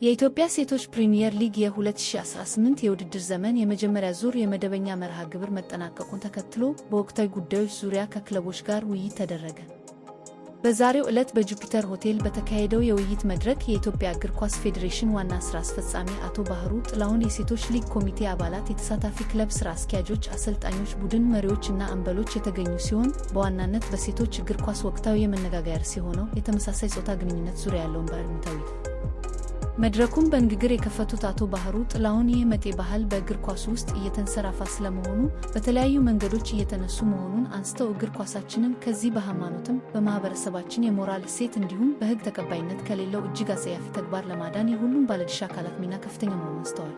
የኢትዮጵያ ሴቶች ፕሪሚየር ሊግ የ2018 የውድድር ዘመን የመጀመሪያ ዙር የመደበኛ መርሃ ግብር መጠናቀቁን ተከትሎ በወቅታዊ ጉዳዮች ዙሪያ ከክለቦች ጋር ውይይት ተደረገ። በዛሬው ዕለት በጁፒተር ሆቴል በተካሄደው የውይይት መድረክ የኢትዮጵያ እግር ኳስ ፌዴሬሽን ዋና ሥራ አስፈጻሚ አቶ ባህሩ ጥላሁን፣ የሴቶች ሊግ ኮሚቴ አባላት፣ የተሳታፊ ክለብ ሥራ አስኪያጆች፣ አሰልጣኞች፣ ቡድን መሪዎች እና አምበሎች የተገኙ ሲሆን በዋናነት በሴቶች እግር ኳስ ወቅታዊ የመነጋገሪያ ርዕስ የሆነው የተመሳሳይ ጾታ ግንኙነት ዙሪያ ያለውን በአዎንታዊ መድረኩን በንግግር የከፈቱት አቶ ባህሩ ጥላሁን ይህ መጤ ባህል በእግር ኳሱ ውስጥ እየተንሰራፋ ስለመሆኑ በተለያዩ መንገዶች እየተነሱ መሆኑን አንስተው እግር ኳሳችንን ከዚህ በሃይማኖትም በማህበረሰባችን የሞራል እሴት እንዲሁም በሕግ ተቀባይነት ከሌለው እጅግ አጸያፊ ተግባር ለማዳን የሁሉም ባለድርሻ አካላት ሚና ከፍተኛ መሆኑን አንስተዋል።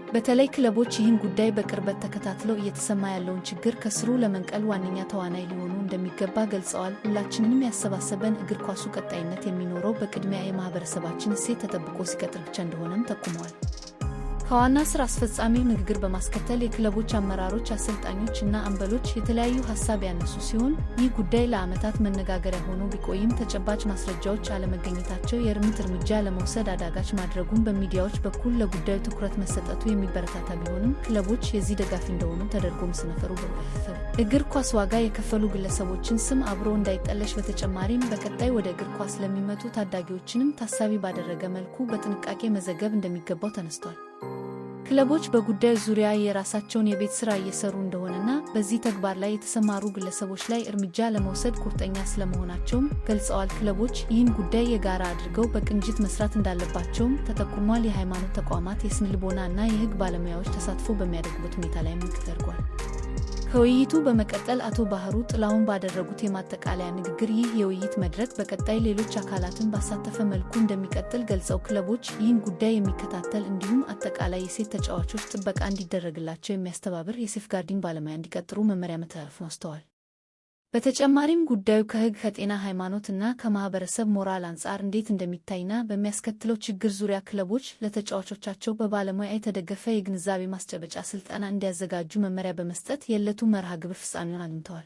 በተለይ ክለቦች ይህን ጉዳይ በቅርበት ተከታትለው እየተሰማ ያለውን ችግር ከስሩ ለመንቀል ዋነኛ ተዋናይ ሊሆኑ እንደሚገባ ገልጸዋል። ሁላችንንም ያሰባሰበን እግር ኳሱ ቀጣይነት የሚኖረው በቅድሚያ የማህበረሰባችን እሴት ተጠብቆ ሲቀጥል ብቻ እንደሆነም ጠቁመዋል። ከዋና ስራ አስፈጻሚው ንግግር በማስከተል የክለቦች አመራሮች፣ አሰልጣኞች እና አምበሎች የተለያዩ ሀሳብ ያነሱ ሲሆን ይህ ጉዳይ ለዓመታት መነጋገሪያ ሆኖ ቢቆይም ተጨባጭ ማስረጃዎች አለመገኘታቸው የእርምት እርምጃ ለመውሰድ አዳጋች ማድረጉን በሚዲያዎች በኩል ለጉዳዩ ትኩረት መሰጠቱ የሚበረታታ ቢሆንም ክለቦች የዚህ ደጋፊ እንደሆኑ ተደርጎ መሰነፈሩ እግር ኳስ ዋጋ የከፈሉ ግለሰቦችን ስም አብሮ እንዳይጠለሽ፣ በተጨማሪም በቀጣይ ወደ እግር ኳስ ለሚመጡ ታዳጊዎችንም ታሳቢ ባደረገ መልኩ በጥንቃቄ መዘገብ እንደሚገባው ተነስቷል። ክለቦች በጉዳዩ ዙሪያ የራሳቸውን የቤት ስራ እየሰሩ እንደሆነና በዚህ ተግባር ላይ የተሰማሩ ግለሰቦች ላይ እርምጃ ለመውሰድ ቁርጠኛ ስለመሆናቸውም ገልጸዋል። ክለቦች ይህን ጉዳይ የጋራ አድርገው በቅንጅት መስራት እንዳለባቸውም ተጠቁሟል። የሃይማኖት ተቋማት፣ የስነ ልቦና እና የሕግ ባለሙያዎች ተሳትፎ በሚያደርጉበት ሁኔታ ላይ ምክክር ተደርጓል። ከውይይቱ በመቀጠል አቶ ባህሩ ጥላሁን ባደረጉት የማጠቃለያ ንግግር ይህ የውይይት መድረክ በቀጣይ ሌሎች አካላትን ባሳተፈ መልኩ እንደሚቀጥል ገልጸው ክለቦች ይህን ጉዳይ የሚከታተል እንዲሁም አጠቃላይ የሴት ተጫዋቾች ጥበቃ እንዲደረግላቸው የሚያስተባብር የ safeguarding ባለሙያ እንዲቀጥሩ መመሪያ መተላለፉን አውስተዋል። በተጨማሪም ጉዳዩ ከሕግ፣ ከጤና፣ ሃይማኖት እና ከማህበረሰብ ሞራል አንጻር እንዴት እንደሚታይና በሚያስከትለው ችግር ዙሪያ ክለቦች ለተጫዋቾቻቸው በባለሙያ የተደገፈ የግንዛቤ ማስጨበጫ ስልጠና እንዲያዘጋጁ መመሪያ በመስጠት የዕለቱ መርሃ ግብር ፍጻሜውን አግኝተዋል።